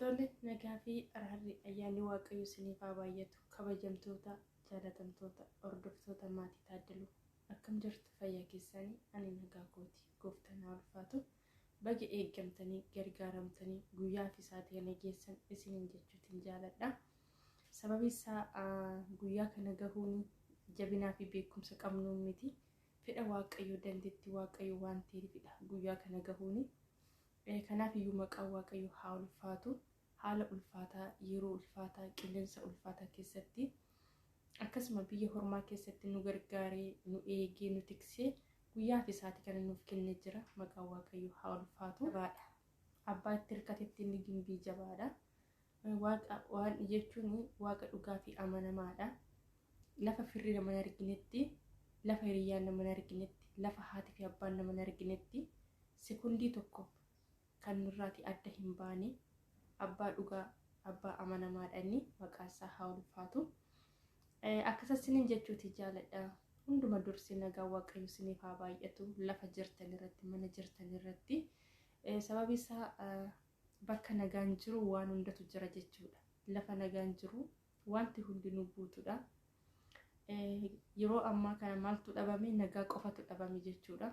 Tole, nagaa fi araarri ayyaanni Waaqayyo isiniif haa baay'atu. Kabajamtoota, jaalatamtoota, hordoftoota maatii Taaddaluu, akkam jirtu? Fayyaa keessanii? Ani nagaa kooti. Gooftaan haa ulfaatu. Baga eeggamtanii, gargaaramtanii guyyaa fi sa'aatii kana geessan isiniin jechuutiin jaaladha. Sababi isaa guyyaa kana gahuun jabinaa fi beekumsa qabnuun miti. Fedha Waaqayyoo, dandeettii Waaqayyoo waan ta'eefidha guyyaa kana gahuuni. Kanaaf iyyuu maqaan Waaqayyoo haa ulfaatu. Haala ulfaataa, yeroo ulfaataa, qilleensa ulfaataa keessatti, akkasuma biyya hormaa keessatti nu gargaaree, nu eegee, nu tiksee guyyaa fi sa'aatii kana nuuf kennee jira. Maqaan Waaqayyoo haa ulfaatu. Jabaadha. Abbaa itti hirkatetti inni gimbii jabaadha. Waaqa waan jechuun Waaqa dhugaa fi amanamaadha. Lafa firri nama hin arginetti, lafa hiriyyaan nama hin arginetti, lafa haati fi abbaan nama hin arginetti sekondii tokkoof kan nurraati adda hin baane abbaa dhugaa, abbaa amanamaadha inni, maqaan isaa haa ulfaatu. Akkasas isiniin jechuuti jaaladha. Hunduma dursee nagaa Waaqayyo isiniif haa baay'atu lafa jirtan irratti, mana jirtan irratti. Sababi isaa bakka nagaan jiru waan hundatu jira jechuudha. Lafa nagaan jiru wanti hundinuu guutuudha. Yeroo ammaa kana maaltu dhabame? Nagaa qofatu dhabame jechuudha.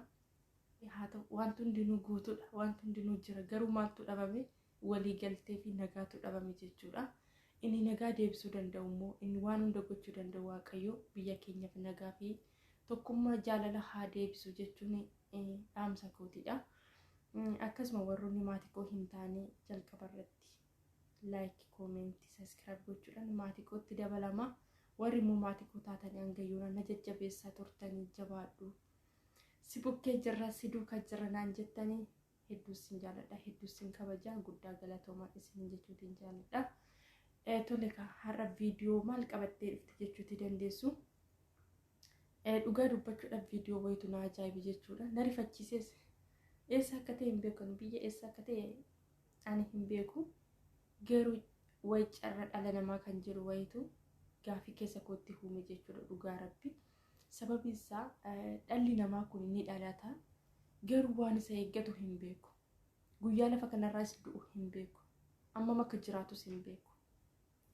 Haa ta'u, wanti hundinuu guutuudha. Wanti hundinuu jira. Garuu maaltu dhabame? Walii galtee fi nagaatu dhabame jechuudha. Inni nagaa deebisuu danda'u immoo, inni waan hunda gochuu danda'u Waaqayyo biyya keenyaaf nagaa fi tokkummaa, jaalala haa deebisu jechuun dhaamsa kootiidha. Akkasuma warroonni maatii koo hin taane jalqaba irratti like, comment, subscribe gochuudhaan maatii kootti dabalama. Warri immoo maatii koo taatanii hanga yoona na jajjabeessaa turtanii, jabaadhu, si bukkee jirra, si duukaa jirra naan jettanii, hedduu sin jaaladha, hedduu sin kabaja, guddaa galatoomaa isin jechuutiin jaaladha. Tole, har'a viidiyoo maal qabattee dhufte jechuutii dandeessu. Dhugaa dubbachuudhaaf viidiyoo wayitu na ajaa'ibe jechuudha. Na rifachiisees. Eessa akka ta'e hin beeku, biyya eessa akka ta'e ani hin beeku. Garuu wayi carra dhala namaa kan jiru wayitu gaafii keessa kootti uume jechuudha, dhugaa Rabbi. Sababiin isaa dhalli namaa kun ni dhalata. Garuu waan isa eeggatu hin beeku. Guyyaa lafa kanarraas du'u hin beeku. Ammam akka jiraatus hin beeku.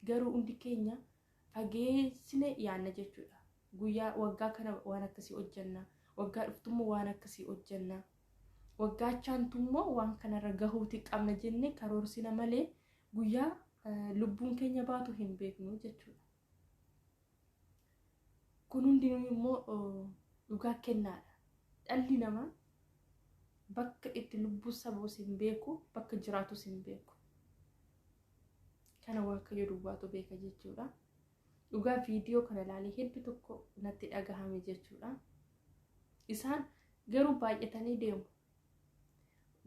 Garuu hundi keenya fageessine yaanna jechuudha. Guyyaa waggaa kana waan akkasii hojjenna. Waggaa dhuftummoo waan akkasii hojjenna. Waggaa achaantummoo waan kanarra gahuuti qabna jennee karoorsina malee guyyaa lubbuun keenya baatu hin beeknu jechuudha. Kun hundinuu immoo dhugaa kennaadha. Dhalli namaa bakka itti lubbuu sabuus hin beeku, bakka jiraatus hin beeku. Kana Waaqayyo duwwaatu beeka jechuudha. Dhugaa viidiyoo kana ilaalee hedduu tokko natti dhagahame jechuudha. Isaan garuu baay'atanii deemu.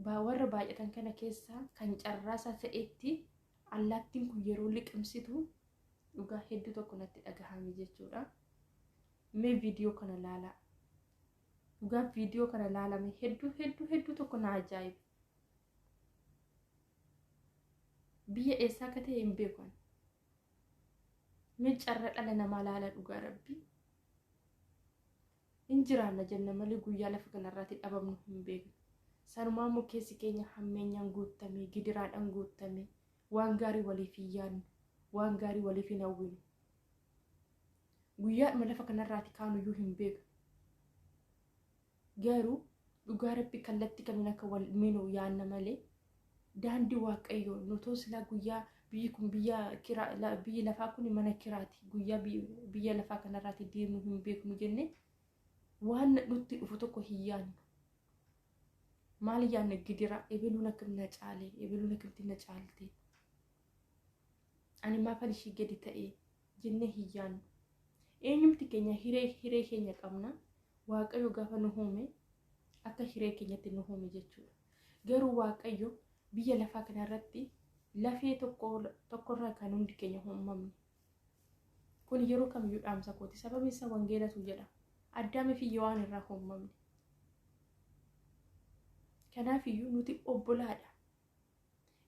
Warra baay'atan kana keessaa kan carraasaa ta'etti allaattiin kun yeroo liqimsitu dhugaa hedduu tokko natti dhagahame jechuudha. Mee viidiyoo kana ilaalaa. Dhugaa viidiyoo kana ilaalame hedduu hedduu hedduu tokko na ajaa'ibe. Biyya eessaa akka ta'e hin beeku. Mee carra dhala namaa laala, dhugaa Rabbii. Hin jiraanna jenna malee guyyaa lafa kanarraatti dhabamnu hin beeknu. Sanumaa immoo keessi keenya hammeenyaan guutame, gidiraadhaan guutame, waan gaarii waliif hin yaadnu, waan gaarii waliif hin hawwinu. Guyyaadhuma lafa kanarraati kaanuyyuu hin beeknu. Garuu dhugaa Rabbi kallattii kamiin akka wal minu yaanna malee daandii Waaqayyoo nutoo silaa guyyaa biyyi kun biyya kiraa, biyyi lafaa kun mana kiraati, guyyaa biyya lafaa kanarraati deemnu hin beeknu jennee waan nutti dhufu tokko hin yaadnu. Maal yaadna? Gidira, ebeluun akkam na caale, ebeluun akkamitti na caalte, ani maafan ishii gadi ta'e jennee hin yaadnu. Eenyumti keenya hiree hiree keenya qabna. Waaqayyo gaafa nu uume akka hiree keenyatti nu uume jechuudha. Garuu Waaqayyo biyya lafaa kanarratti lafee tokko tokkorraa kan hundi keenya uumamne. Kun yeroo kamiyyuu dhaamsa kooti. Sababni isaa wangeelatu jedha. Addaamii fi Yowaan irraa uumamne. Kanaafiyyuu nuti obbolaadha.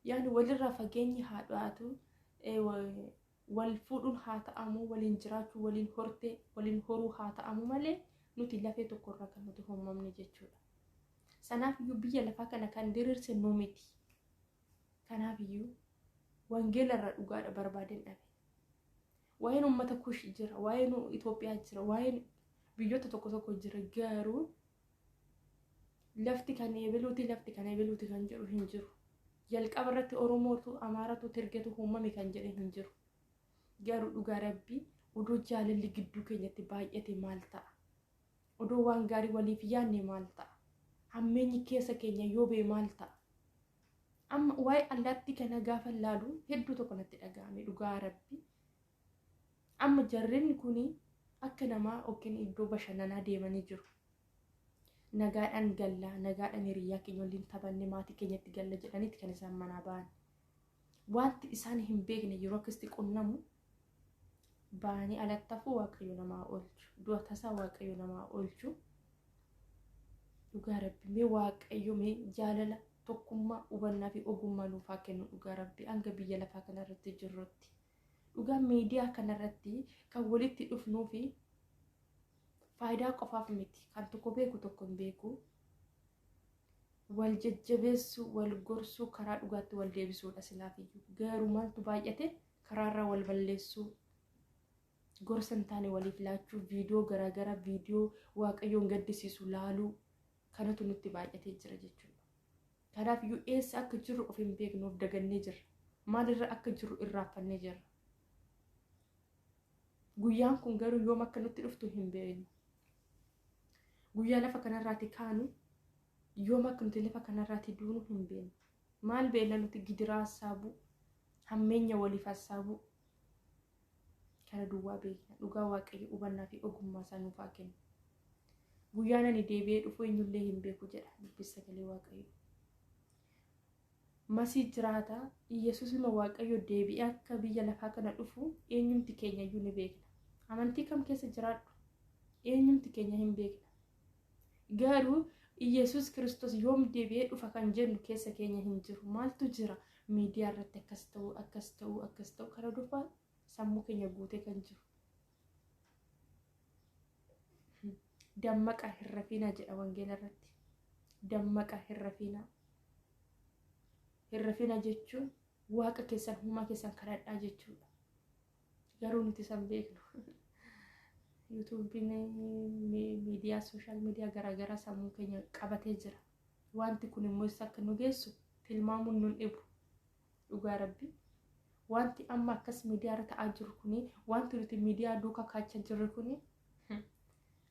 Yaani walirraa fageenyi haa dhiyaatu, wal fuudhuun haa ta'amu, waliin jiraachuu, waliin hortee, waliin horuu haa ta'amu malee nuti lafee tokkorraa kan nuti uumamne jechuudha. Sanaafiyyuu biyya lafaa kana kan diriirse nu miti. Kanaafiyyuu Wangeela irraa dhugaadha barbaadeen dhabe. Waa'een uummata Kush jira, waa'een Itoophiyaa jira, waa'een biyyoota tokko tokko jira, garuu lafti kan eebiluuti, lafti kan eebiluuti kan jedhu hin jiru. Jalqaba irratti Oromootu, Amaaratu, Tirgetu uumame kan jedhe hin jiru. Garuu dhugaa Rabbii, odoo jaalalli gidduu keenyatti baay'ate maal ta'a? Odoo waan gaarii waliif yaadne maal ta'a? Hammeenyi keessa keenya yoo ba'e maal ta'a? Amma waa'ee allaattii kana gaafa laalu hedduu tokko natti dhaga'ame, dhugaa Rabbii. Amma jarreen kun akka namaa yookiin iddoo bashannanaa deemanii jiru. Nagaadhaan galla, nagaadhaan hiriyaa keenya waliin taphanne maatii keenyatti galla jedhaniiti kan isaan manaa ba'an. Wanti isaan hin beekne yeroo akkasitti qunnamu ba'anii alatti hafuu Waaqayyo namaa oolchu. Du'a tasaa Waaqayyo namaa oolchu. Dhugaa Rabbi, mee Waaqayyo mee jaalala, tokkummaa, hubannaa fi ogummaa nuuf haa kennu, dhugaa Rabbi, hanga biyya lafaa kanarratti jirrutti. Dhugaa miidiyaa kanarratti kan walitti dhufnuu fi faayidaa qofaaf miti. Kan tokko beeku tokko hin beeku. Wal jajjabeessuu, wal gorsuu, karaa dhugaatti wal deebisuudha silaafiyyuu. Garuu maaltu baay'ate? Karaarraa wal balleessuu, gorsa hin taane waliif laachuu, viidiyoo garaagaraa, viidiyoo Waaqayyoon gaddisiisu laaluu, kanatu nutti baay'atee jira jechuudha. Kanaaf iyyuu eessa akka jirru of hin beeknu, of dagannee jirra. Maalirra akka jirru irraanfannee jirra. Guyyaan kun garuu yoom akka nutti dhuftu hin beeknu. Guyyaa lafa kanarraati kaanu, yoom akka nuti lafa kanarraati duunu hin beeknu. Maal beekna nuti? Gidiraa hassaabuu, hammeenya waliif hassaabuu. Kana duwwaa beekna. Dhugaa Waaqayyo hubannaa fi ogummaa isaa nuuf haa kennu. Guyyaan ani deebi'ee dhufu eenyullee hin beeku jedha dubbii sagalee Waaqayyo. Masii jiraata Iyyasuus ilma Waaqayyo deebi'ee akka biyya lafaa kana dhufu eenyumti keenya iyyuu ni beekna. Amantii kam keessa jiraadhu, eenyumti keenya hin beekna. Garuu Iyyasuus Kiristoos yoom deebi'ee dhufa kan jennu keessa keenya hin jiru. Maaltu jira? Miidiyaa irratti akkas ta'u, akkas ta'u, akkas ta'u, kana duwwaa sammuu keenya guutee kan jiru. Dammaqa, hin rafiinaa jedha wangeela irratti. Dammaqa, hin rafiinaa. Hin rafiinaa jechuun Waaqa keessan, uumaa keessan kadhadhaa jechuudha. Garuu nuti san beeknu. Yuutuubiin, miidiyaa, sooshaal miidiyaa garaagaraa sammuu keenya qabatee jira. Wanti kun immoo eessa akka nu geessu tilmaamuun nun dhibu. Dhugaa Rabbi. Wanti amma akkas miidiyaa irra ta'aa jiru kuni, wanti nuti miidiyaa duukaa kaachaa jirru kuni,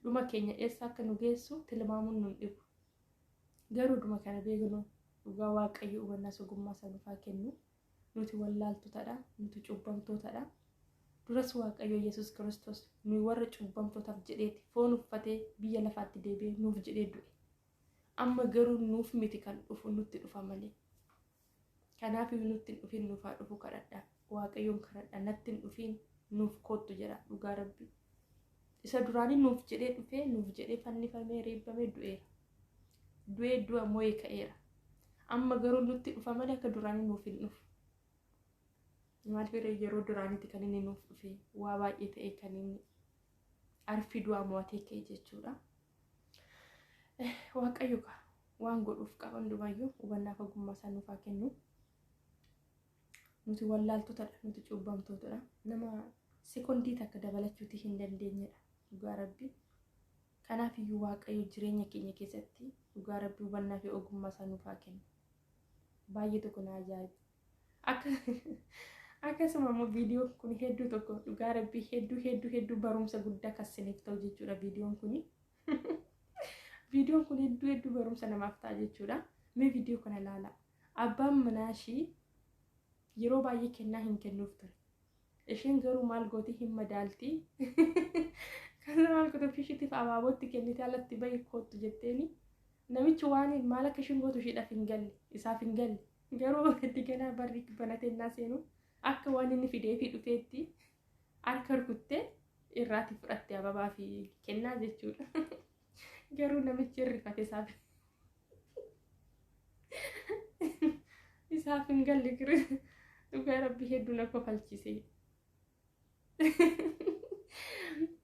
dhuma keenya eessa akka nu geessu tilmaamuun nun dhibu. Garuu dhuma kana beeknu, dhugaa Waaqayyo hubannaa ogummaa isaa nuuf haa kennu. Nuti wallaaltotadha, nuti cubbamtootadha. Duras Waaqayyo Yesuus Kiristoos nuyi warra cubbamtootaaf jedheeti foon uffatee biyya lafaatti deebi'ee nuuf jedhee du'e. Amma garuu nuuf miti kan dhufu, nutti dhufa malee. Kanaaf nutti hin dhufin, nuuf haa dhufu kadhadha. Waaqayyoon kadhadha, natti hin dhufin, nuuf koottu jedha, dhugaa Rabbi. Isa duraanii nuuf jedhee dhufee, nuuf jedhee fannifamee, reebbamee du'eera. Du'ee du'a mo'ee ka'eera. Amma garuu nutti dhufa malee akka duraanii nuuf hin dhufu. Maal firee, yeroo duraaniiti kan inni nuuf dhufe, waa baay'ee ta'e kan inni arfii du'aa mo'atee ka'e jechuudha. Waaqayyo waan godhuuf qaba, hundumayyuu hubannaa ogummaa isaa nuuf haa kennu. Nuti wallaaltotadha, nuti cubbamtootadha. Nama sekondii takka dabalachuutii hin dandeenyedha, dhugaa Rabbi. Kanaaf iyyuu Waaqayyo jireenya keenya keessatti, dhugaa Rabbi, hubannaa fi ogummaa isaa nuuf haa kennu. Baay'ee tokko na ajaa'iba. Akka akkasuma immoo viidiyoon kun hedduu tokko, dhugaa Rabbi, hedduu hedduu hedduu barumsa guddaa kan isiniif ta'u jechuudha viidiyoon kuni. Viidiyoon kun hedduu hedduu barumsa namaaf ta'a jechuudha. Mee viidiyoo kana ilaala. Abbaan manaa ishii yeroo baay'ee kennaa hin kennuuf ture. Isheen garuu maal gooti? Hin madaalti. Kana maal goote? Ofii ishiitiif abaabootti kennite, alatti bahi koottu jetteeni. Namichi waan maal akka ishiin gootu ishiidhaaf hin galle, isaaf hin galle. Garuu itti ganaa barri banatee naa seenu akka waan inni fideefii dhufeetti harka rukuttee irraati fudhatte ababaa fi kennaa jechuudha. Garuu namichi hirrifate, isaaf hin galle. Dhugaa Rabbi hedduu na kofalchise.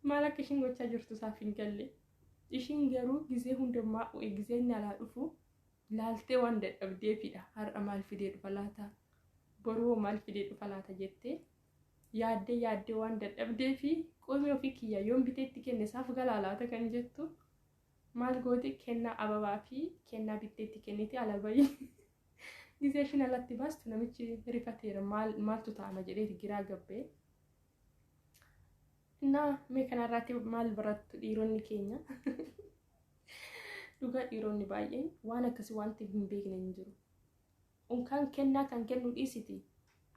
Maal akka ishiin gochaa jirtu isaaf hin galle. Ishiin garuu gizee hundumaa gizee inni alaa dhufu laaltee waan dadhabdeefidha. Har'a maal fidee dhufa laata? Boruu maal fidee dhufa laata jettee yaaddee yaaddee waan dadhabdee fi qoomii ofii kiyya yoon biteetti kenne isaaf galaa laata kan jettu maal gooti, kennaa ababaa fi kennaa bitteetti kenniti ala bayi. Gisee ishiin alatti baastu namichi rifateera, maaltu ta'ama jedheeti giraa gabbee. Innaa mee kanarraatti maal barattu dhiironni keenya? Dhugaa dhiironni baay'een waan akkasii wanti hin beekne hin jiru. Unkaan kennaa kan kennu dhiisiti,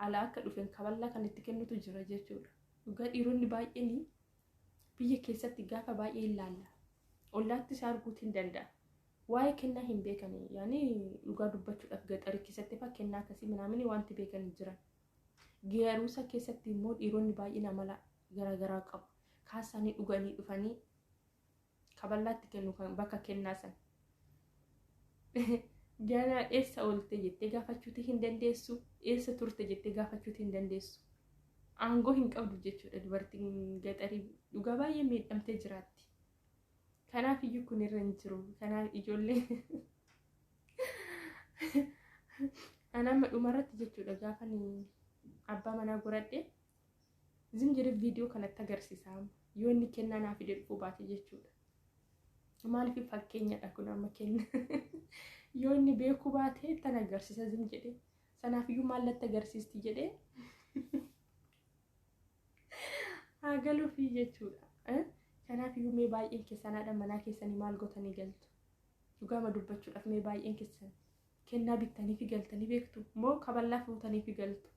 alaa akka dhufen kaballaa kan itti kennutu jira jechuudha. Dhugaa dhiironni baay'een biyya keessatti gaafa baay'ee ilaalla. Ollaatti isaa arguutu hin danda'a. Waa'ee kennaa hin beekani. Yaani dhugaa dubbachuudhaaf gaxarii keessatti fa'aa kennaa akkasii minaamini wanti beekan hin jiran. Geeruusa keessatti immoo dhiironni baay'een amala garaagaraa qabu. Kaasanii dhuganii dhufanii kaballaatti kennu kan bakka kennaa san. Ganaa eessa oolte jettee gaafachuuti hin dandeessu. Eessa turte jettee gaafachuuti hin dandeessu. Aangoo hin qabdu jechuudha dubartiin gaxarii, dhugaa baay'ee miidhamtee jiraatti. Kanaaf iyyuu kun irra hin jiru. Kanaaf ijoollee ani amma dhumarratti jechuudha, gaafa abbaa manaa godhadhe zim jedhee viidiyoo kanatti agarsiisa, yoo inni kennaa naa fide dhufuu baate jechuudha. Maaliif fakkeenyadha kun amma kenna. Yoo inni beekuu baate tan agarsiisa zim jedhee. Sanaaf iyyuu maallatti agarsiisti jedhee haa galuufii jechuudha. Kanaaf iyyuu mee baay'een keessan haadha manaa keessanii maal gootanii galtu? Dhugaama dubbachuudhaaf mee baay'een keessan kennaa bittanii fi galtanii beektu moo kaballaa fuutanii fi galtu?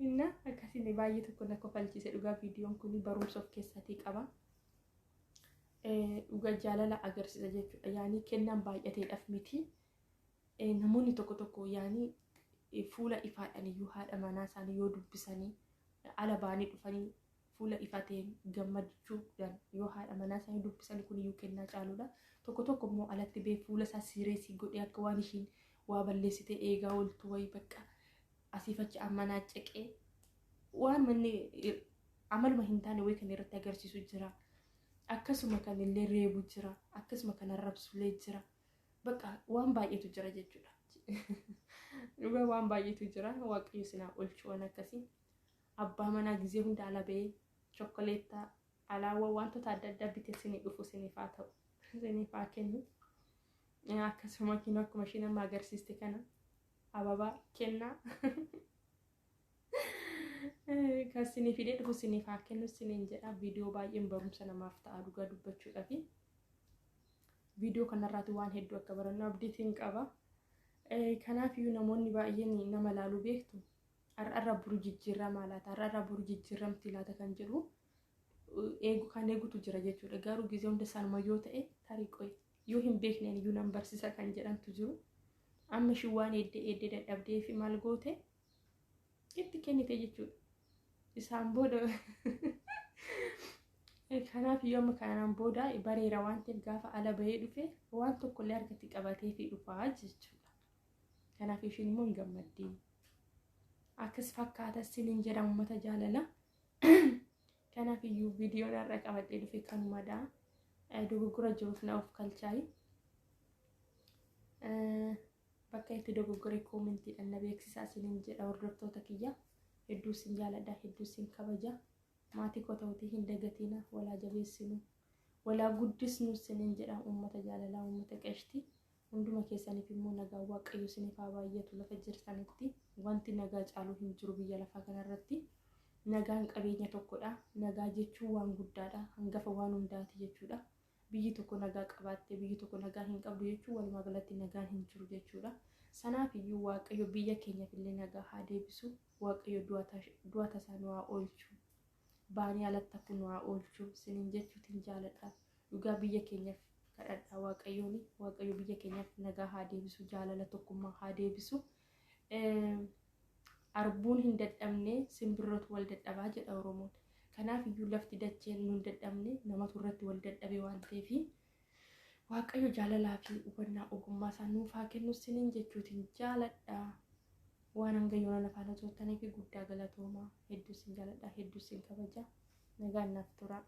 Inna akkasiin baay'ee tokko na kofalchiise dhugaa, viidiyoon kun barumsa of keessaatii qaba. Dhugaa jaalala agarsiisa jechuudha. Yaanii kennaan baay'ateedhaaf miti. Namoonni tokko tokko yaanii fuula ifaadhaan iyyuu haadha manaa isaanii yoo dubbisanii, ala ba'anii dhufanii fuula ifateen gammachuudhaan yoo haadha manaa isaanii dubbisan, kun iyyuu kennaa caaludha. Tokko tokko immoo alatti bee fuula isaa siireesii godhee akka waan ishiin waa balleessitee eegaa ooltu wayii bakka asiif achi ammanaa ceqee waan manni amaluma hin taane wayii kan irratti agarsiisu jira. Akkasuma kan illee reebu jira. Akkasuma kan arrabsullee jira. Bakka waan baay'eetu jira jechuudha. Dhugaa waan baay'eetu jira. Waaqayyo sinaa oolchu waan akkasii. Abbaa manaa gizee hunda ala ba'ee chokkoleettaa, alaawwa, wantoota adda addaa bitee sinii dhufu siniif haa ta'u. Siniif haa kennu. Akkasuma kinoo akkuma isheen amma agarsiiste kana ababaa kennaa. Kan sinii fidee dhufu siniif haa kennu siniin jedha. Viidiyoo baay'een barumsa namaaf ta'a dhugaa dubbachuudhaafi. Viidiyoo kanarraati waan hedduu akka barannu abdiitiin qaba. Kanaaf iyyuu namoonni baay'een nama laaluu beektu, har'arra buru jijjiirramaa laata, har'arra buru jijjiirramti laata kan jedhu eegu kan eegutu jira jechuudha. Garuu gizee hunda isaanuma yoo ta'e, tarii qoy yoo hin beekneen iyyuu nan barsiisa kan jedhantu jiru. Amma ishii waan eeddee eeddee dadhabdee fi maal goote, itti kennite jechuudha. Isaan booda kanaaf iyyuu amma kanaan booda bareera waan ta'eef gaafa ala bahee dhufe waan tokkollee harkatti qabatee fi dhufaa jechuudha. Kanaaf ishiin immoo hin gammaddi. Akkas fakkaata siniin jedha, uummata jaalala. Kanaaf iyyuu viidiyoon har'a qabadhee dhufe kanumadha. Dogoggora jiruuf na of kalchaayi. Bakka itti dogoggore koomentiidhaan na beeksisaa siniin jedha, hordoftoota kiyya. Hedduu sin jaaladha, hedduu sin kabaja. Maatii koo ta'uutii hin dagatina, walaa jabeessinu, walaa guddisnu siniin jedha, uummata jaalalaa, uummata qeshti. Hunduma keessaniif immoo nagaa Waaqayyo isiniif haa baay'atu lafa jirtanitti. Wanti nagaa caalu hin jiru biyya lafaa kanarratti. Nagaan qabeenya tokkodha. Nagaa jechuun waan guddaadha. Hangafa waan hundaati jechuudha. Biyyi tokko nagaa qabaatte biyyi tokko nagaa hin qabdu jechuun walumaa galatti nagaan hin jiru jechuudha. Sanaaf iyyuu Waaqayyo biyya keenyaaf illee nagaa haa deebisu. Waaqayyo du'a tasaa nu haa oolchu. Baanii alatti hafu nu haa oolchu. Siniin jechuutiin jaaladha. Dhugaa biyya keenyaaf kadhadhaa Waaqayyoon. Waaqayyo biyya keenyaaf nagaa haa deebisu. Jaalala, tokkummaa haa deebisu. Arbuun hin dadhabne, simbirrootu wal dadhabaa jedha Oromoon. Kanaaf iyyuu lafti dacheen nu hin dadhabne, namatu irratti wal dadhabe waan ta'eef Waaqayyo jaalalaa fi hubannaa ogummaa isaa nuuf haa kennu siniin jechuutiin jaaladha. Waan hanga yoona lafaan turtanii fi guddaa galatoomaa. Hedduu sin jaaladha, hedduu sin kabaja. Nagaan naaf turaa.